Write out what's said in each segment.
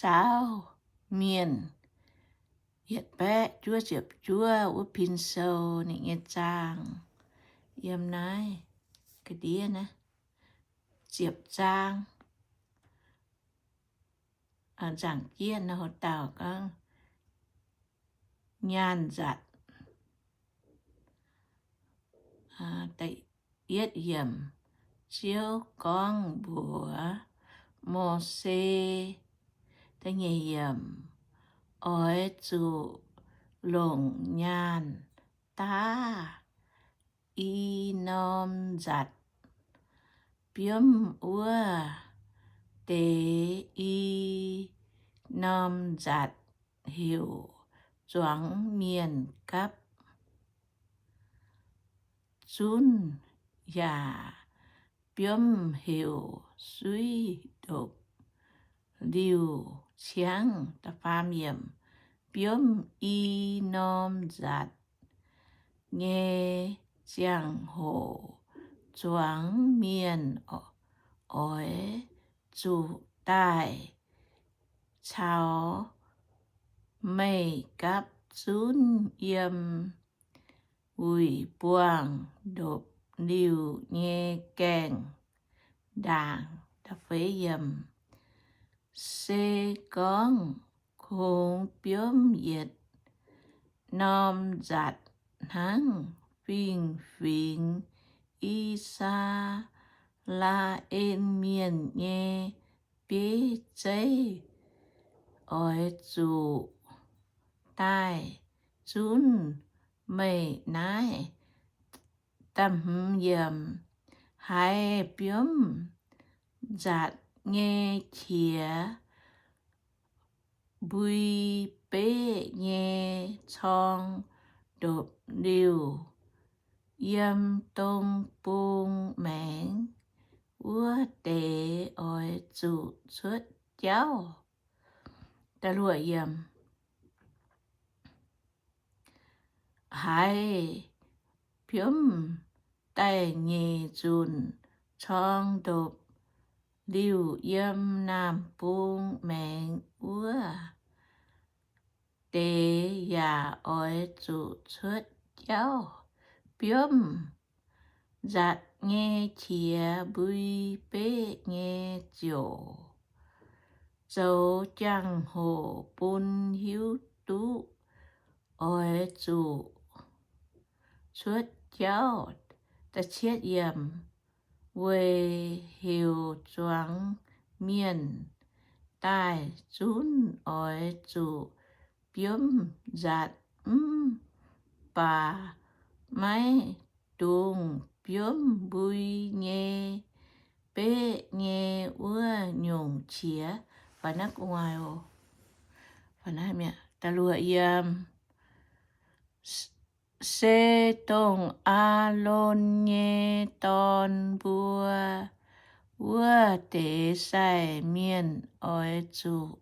zaauv mienh, yietc baeqv juov ziepc juov wuov pin sou ninh nyei zaang. Yiem naaiv ga'ndiev naaiv ziepc zaang, nzaangc jieqv nor dauh gorngv nyaanh nzatc. Yietv yiemc, Ziouv gorngv mbuox Mose, da'nyeic yiemc, oix zuqc longc nyaanh daav i norm nzatc biomv wuov deix i norm nzatc heuc zuangx mienh gapv zunv yaac biomv heuc suiv ndopv-liuh ciangv. Biomv i norm nzatc nyei ziangh hoc zuangx mienh oix zuqc daaih caux meih gapv zunv yiem wuic buangh ndopv-liuh nyei gaengh ndaangc. Se gorngv kungx biomv yietc norm nzatc hnangv fingx-fingx I^saa^laa^en Mienh nyei bieiv zeiv, oix zuqc daaih zunv meih naaiv. Haiz biomv nzatc nyei qiex mbui beqv nyei corng ndopv-liuh yiem dong bung maengx wuov deix oix zuqc cuotv jauv. Haiz biomv da'nyeic nzunc corng ndopv-liuh yiem naamh bung maengx wuov deix yaac oix zuqc cuotv jauv. Biomv nzatc nyei qiex mbui beqv nyei ziouc zoux jangx-hoc bun hiuv duqv oix zuqc cuotv jauv. Weic heuc zuangx mienh daaih zunv oix zuqc biomv nzatc mv baac maiv dungx biomv mbui nyei beqv nyei wuov nyungc qiex. Se dongh Aalon nyei dorn mbuo wuov deix sai mienh oix zuqc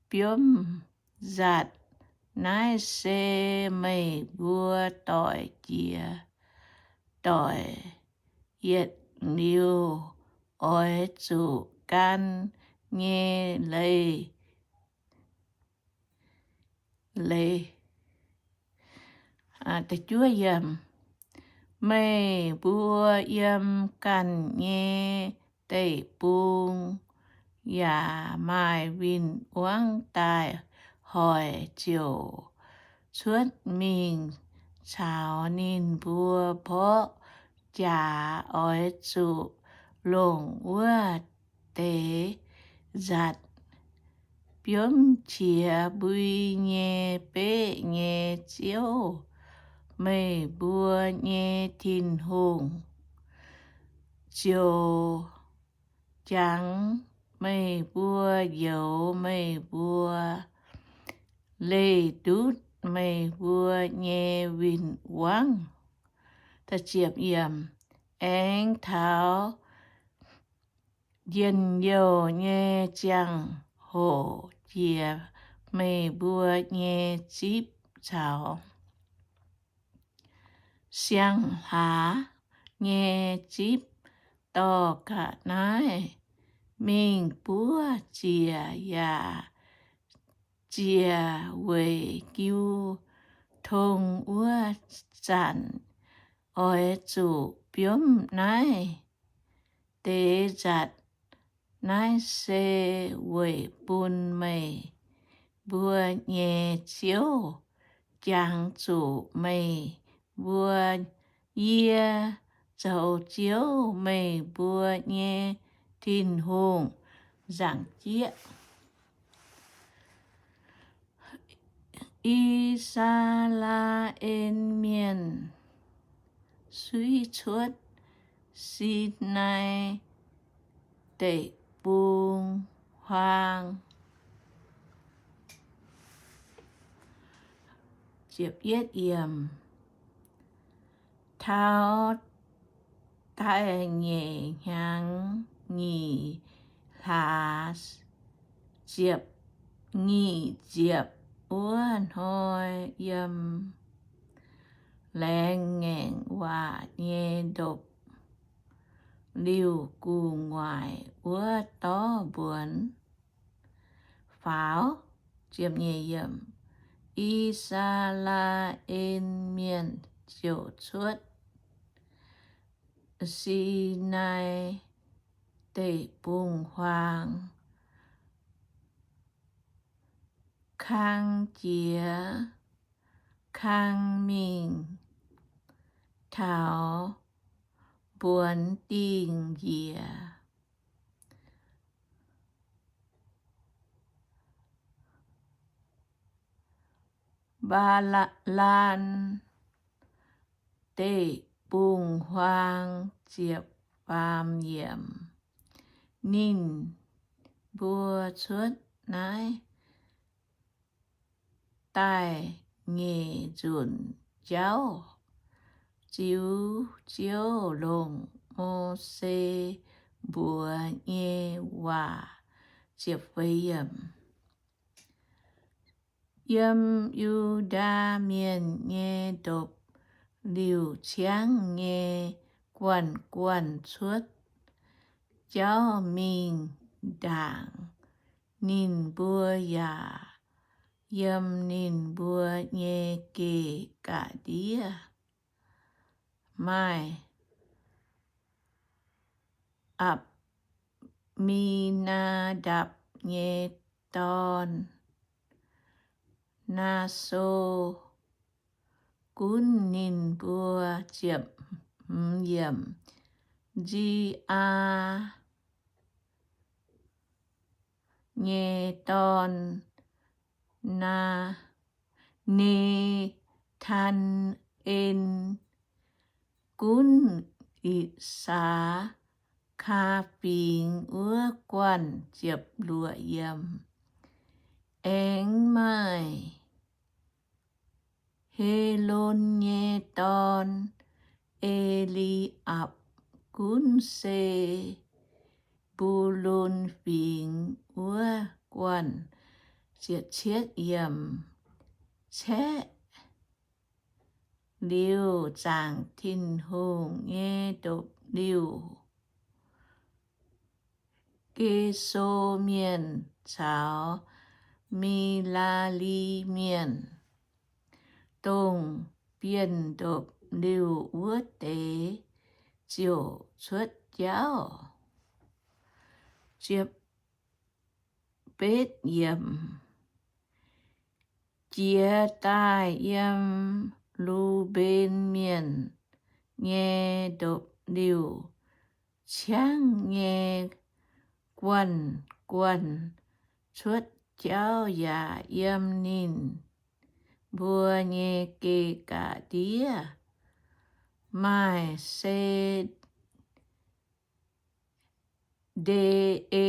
biomv nzatc. Naaiv se meih mbuo doic jiex doic yietc liuz oix zuqc gan nyei leiz. Leiz. Meih mbuo yiem ganh nyei deic-bung yaac maaih win-wangv daaih hoic ziouc cuotv mingh caux ninh mbuo mborqv jaax oix zuqc longc wuov deix nzatc. Biomv qiex mbui nyei beqv nyei Ziouv, meih mbuo nyei Tin-Hungh, ziouc jangx meih mbuo, njoux meih mbuo, leih ndutv meih mbuo nyei win-wangv. Aengx taux njien-youh nyei ziangh hoc jiex meih mbuo nyei zipv caux siang-hlaax nyei zipv dorh ga'naaiv mingh buov ziec yaac ziec weic jiu tong wuov zanc, oix zuqc biomv naaiv deix nzatc. Naaiv se weic bun meih mbuo nyei Ziouv jangx zuqc meih mbuo. Yie zoux Ziouv, meih mbuo nyei Tin-Hungh, nzaangc jieqv. I^saa^laa^en Mienh suiv cuotv Sinaai Deic-Bung-Huaang. Taux da'nyeic hnyangx nyic hlaax ziepc nyic ziepc wuov hnoi, yiem laengz ngaengc waac nyei ndopv-liuh gu'nguaaic wuov dorv mbuonx faaux. I^saa^laa^en Mienh ziouc cuotv Sinaai Deic-Bung-Huaang, kang jiex kang mingh taux mbuonx dingh njiec Mbaa^laan Deic-Bung-Huaang ziepc faam yiemc. Ninh mbuo cuotv naaiv daaih nyeic nzunc jauv, ziux Ziouv longc Mose mbuox nyei waac. Yiem Yu^ndaa Mienh nyei ndopv-liuh ciangv nyei guanh guanh cuotv jauv mingh ndaangc ninh mbuo yaac yiem ninh mbuo nyei geh ga'ndiev maaih Apc^mi^naa^ndapc nyei dorn, Naaso, gunv ninh mbuo. Nzi^aa nyei dorn, Naa, Ne^tan^en, gunv Itc^saa^kaa Fingx wuov guanh. Ziepc luoqc yiemc. Aengx maaih Helon nyei dorn, E^li^apc, gunv Se^mbu^lon Fingx wuov guanh. Ziepc cietv yiemc. Caeqv liuz zaangc Tin-Hungh nyei ndopv-liuh, Geso Mienh caux Milaa^li Mienh, dongh bienh ndopv-liuh wuov deix, ziouc cuotv jauv. Betv yiemc. Jiex daaih yiem Lu^mben Mienh nyei ndopv-liuh ciangv nyei guanh guanh cuotv jauv yaac yiem ninh mbuo nyei geh ga'ndiev. Maaih Se nde^e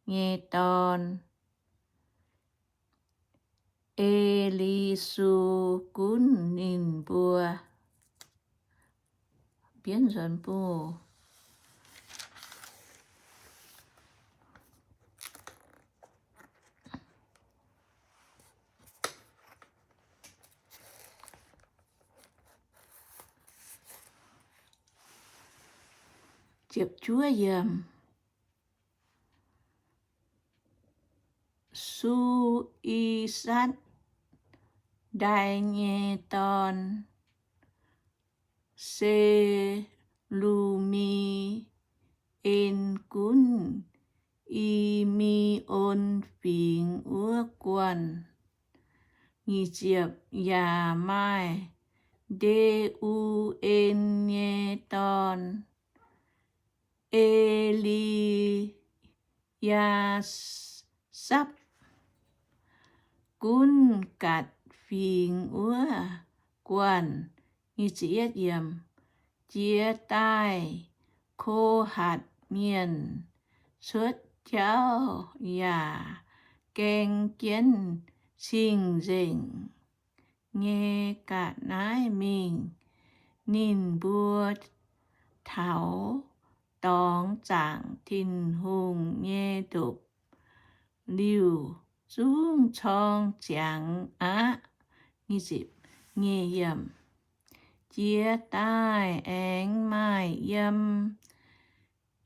nyei dorn, E^li^su, gunv ninh mbuo. Bienv nzuonx buov. Ziepc juov yiemc. Su^i^satv^ndai nyei dorn, Se^lu^mi^en gunv I^mi^on Fingx wuov guanh. Yaac maaih Nde^u^en nyei dorn, E^li^yaa^sapv, gunv Gatc Fingx wuov guanh. Jiex daaih Ko^hatc Mienh cuotv jauv yaac gaeng jienv cing-nzengc nyei ga'naaiv mingh. Ninh mbuo taux dorngx zaangc Tin-Hungh nyei ndopv-liuh, zungv corng ziangx aqv. Jiex daaih aengx maaih yiem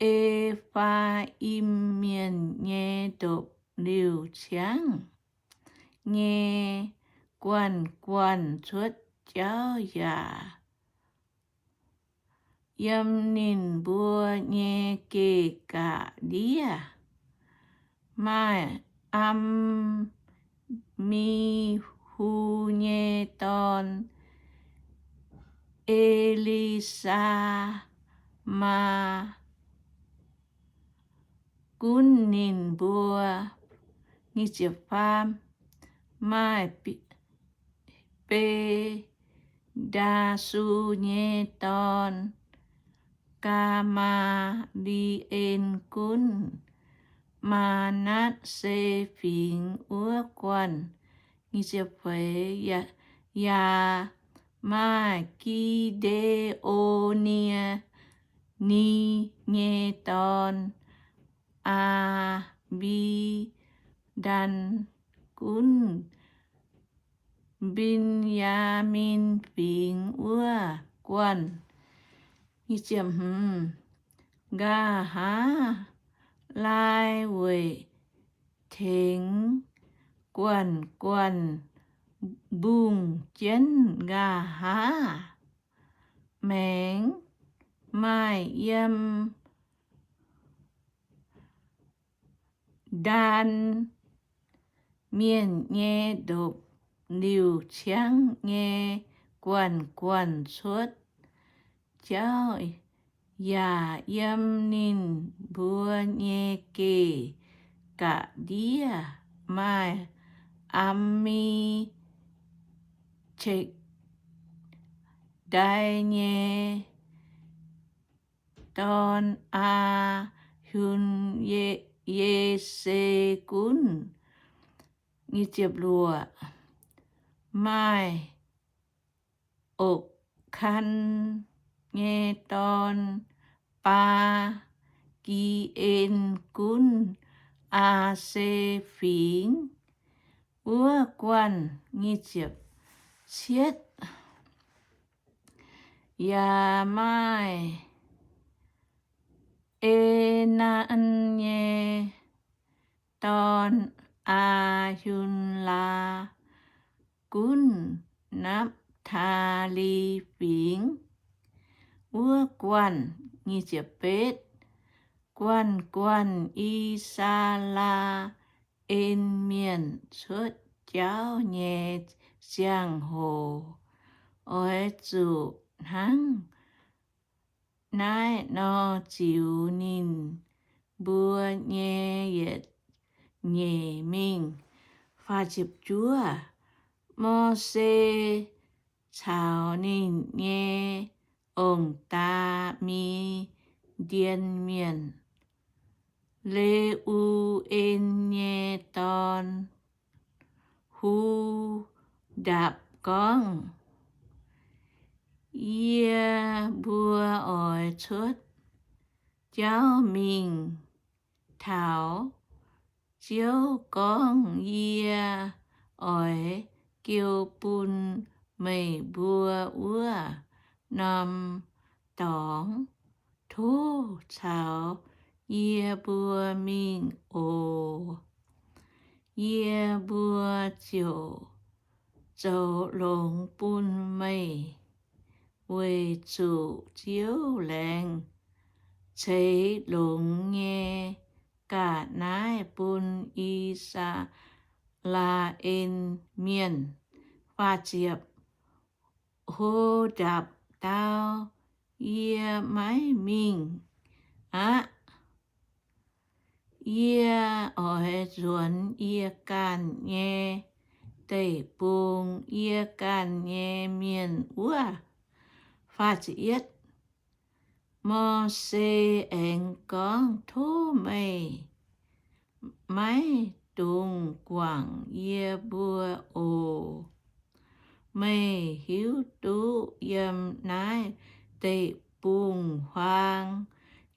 E^faa^im Mienh nyei ndopv-liuh ciangv nyei guanh guanh cuotv jauv yaac yiem ninh mbuo nyei geh ga'ndiev. Maaih Am^mi^hu nyei dorn, E^li^saa^maa, gunv ninh mbuo. Maaih Be^ndaa^su nyei dorn, Gaa^maa^li^en, gunv Maa^natv^se Fingx wuov guanh. Yaac maaih Gi^nde^o^ni^ni nyei dorn, Aa^mbi^ndan, gunv Mben^yaa^min Fingx wuov guanh. Nqa'haav laai weic tengx guanh guanh mbungh jienv nqa'haav maengx. Maaih yiem Ndaan Mienh nyei ndopv-liuh ciangv nyei guanh guanh cuotv jauv yaac yiem ninh mbuo nyei geh ga'ndiev. Maaih Am^mi^sekc^ndai nyei dorn, Aa^hun, Ye^se gunv. Maaih Okc^kan nyei dorn, Baa^gi^en, gunv Aa^se Fingx wuov guanh. Cietv, yaac maaih Enan nyei dorn, Aa^hun^laa, gunv Napv^taa^li Fingx wuov guanh. Guanh guanh I^saa^laa^en Mienh cuotv jauv nyei ziangh hoc, oix zuqc hnangv naaiv nor ziux ninh mbuo nyei yietc nyeic mingh. Mose caux ninh nyei ong-daa, Mi^ndien Mienh, Le^u^en nyei dorn, Hu^ndapc gorngv, Yie mbuo oix cuotv jauv mingh taux Ziouv gorngv, Yie oix jiu bun meih mbuo wuov norm dorngx. Tov caux yie mbuo mingh oc. Yie mbuo ziouc zoux longx bun meih, weic zuqc Ziouv laengz ceix longx nyei ga'naaiv bun I^saa^laa^en Mienh. Ho^ndapc dau, yie maiv mingh aqv. Yie oix nzuonx yie ganh nyei deic-bung, yie ganh nyei mienh wuov. Mose aengx gorngv, Tov meih maiv dungx guangc yie mbuo oc. Meih hiuv duqv yiem naaiv deic-bung-huaang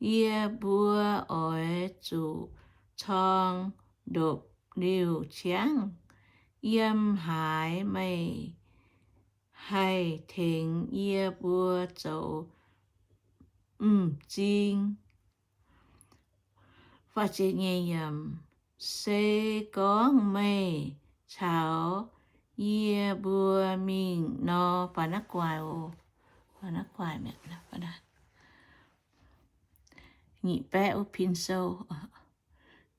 yie mbuo oix zuqc corng ndopv-liuh ciangv yiem haaix. Meih haih tengx yie mbuo zoux m'zing. Se gorngv meih caux yie mbuo mingh nor,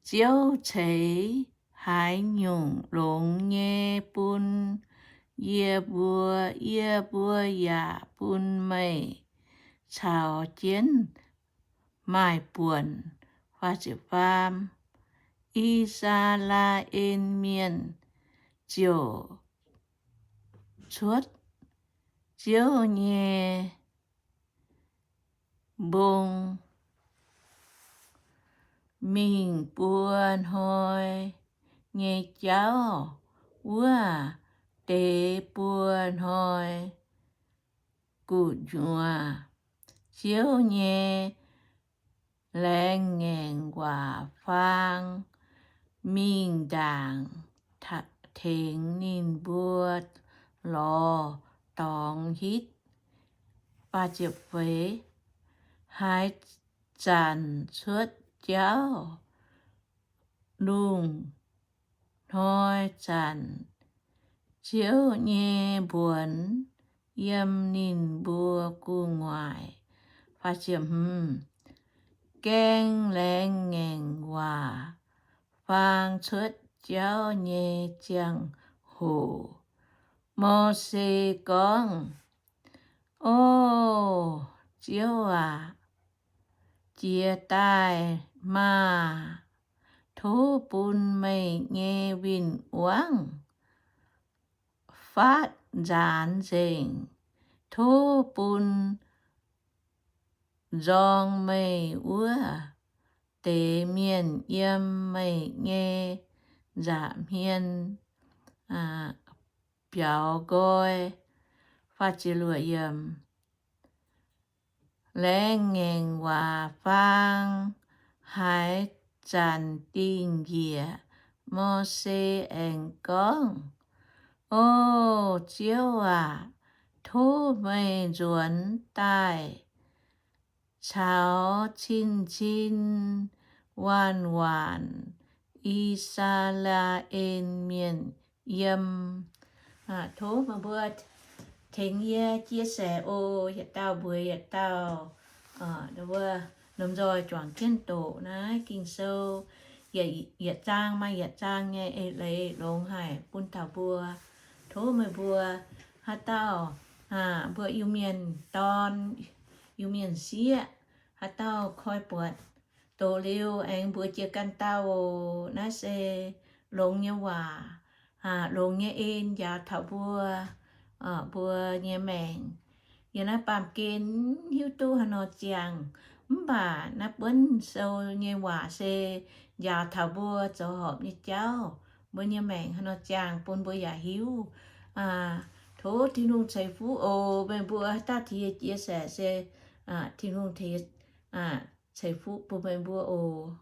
Ziouv ceix haaix nyungc longx nyei bun yie mbuo, yie mbuo yaac bun meih caux jienv maaih buonc. I^saa^laa^en Mienh ziouc cuotv Ziouv nyei mbong mingh buo hnoi nyei jauv. Wuov deix buo hnoi gu'nyuoz, Ziouv nyei laengz ngaengc waac faang mingh ndaangc tengx ninh mbuo lorz dorngx hitv. Haaix zanc cuotv jauv, lungh hnoi zanc, Ziouv nyei mbuonx yiem ninh mbuo gu'nguaaic. Gaeng laengz ngaengc waac faang cuotv jauv nyei ziangh hoc, Mose gorngv, O Ziouv aac, jiez daaih maah! Tov bun meih nyei win-wangv faatv nzaanx nzengc. Tov bun nzorng meih wuov deix mienh yiem meih nyei nza'hmien biaux nqoi. Laengz ngaengc waac faang haaix zanc dingh njiec, Mose aengx gorngv, O Ziouv aac, tov meih nzuonx daaih caux cin-cin waanc-waanc I^saa^laa^en Mienh yiem. Tov meih mbuo tengx yie chia sẻ oc. Yietc dauh mbuox yietc dauh, wuov norm nzoih juangc jienv doqc naaiv Ging-Sou, yietc zaang maaih yietc zaang nyei eix leiz longx haic bun taux mbuo. Tov meih mbuo haaix dauh mbuo Iu-Mienh dorn, Iu-Mienh sieqv, haaix dauh koi buatc doqc liuz aengx mbuox jiex ganh dauh. Naaiv se longx nyei waac, longx nyei en njaaux taux mbuo, mbuo nyei maengc. Yiem naaiv baamh gen hiuv duqv haaix nor ziangh, mv baac naaiv buonv sou nyei waac se njaaux taux mbuo zoux horpc nyei jauv, mbuo nyei maengc haaix nor ziangh bun mbuo yaac hiuv. Tov Tin-Hungh ceix fuqv oc. Meih mbuo haaix dauh tengx yie chia sẻ se Tin-Hungh tengx ceix fuqv bun meih mbuo oc.